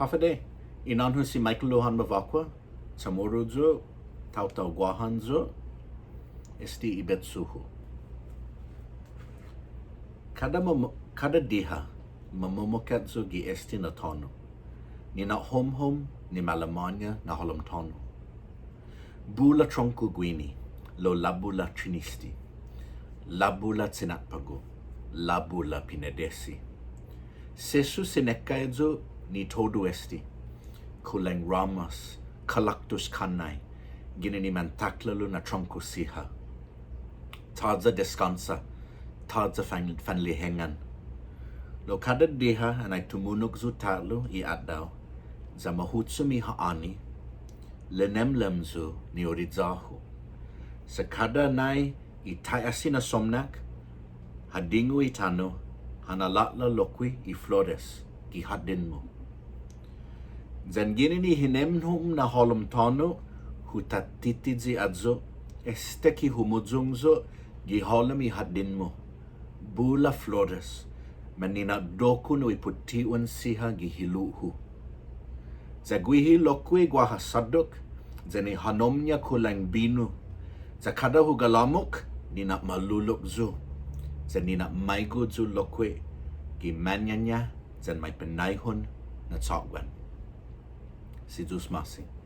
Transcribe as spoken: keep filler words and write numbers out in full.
Håfa Adai, i na'ån-hu si Michael Lujan Bevacqua, Chamoru yu', taotao Guåhan yu', este i betsu-hu. Kada mamo-, kada diha, mamomokkat yu' gi este na tåno'. Nina'homhom ni malamåña na hålom tåno'. Bula trongko guini, lao låbu la triniste. Låbu la chinatpågu, låbu la pinedesi. Sesso sinekai yu' ni todu este. Kulang råmas, kalaktos kannai, ginen i mantaklalo na trongko siha. Tåya' deskånsa, tåya' fan-, fanlihengan. Lao kada diha anai tumunok yu' ta'lo i atdao, ya mahuchom i ha'åni, linemlem yu' ni oriyå-hu. Sa' kada anai i tai'asi na somnak, ha dingu i tano', ha na'lå'la' lokkue' i flores gi hatdin-mu. Yan ginen i hinemhom na hålom tåno', hu tatitiyi ayu, esta ki humuyong yu' gi halom i hatdin-mu. Bula flores, manina'dokko' nu i puti'on siha gi hilo'-hu. Ya guihi lokkue' guaha såddok, yan i hånom-ña kulang binu. Ya kada hu galåmok, nina'malulok yu'. Ya nina'maigo' yu' lokkue' gi mañaña, yan maipinaihon na chåtwan. Si Yu'os ma'åse'.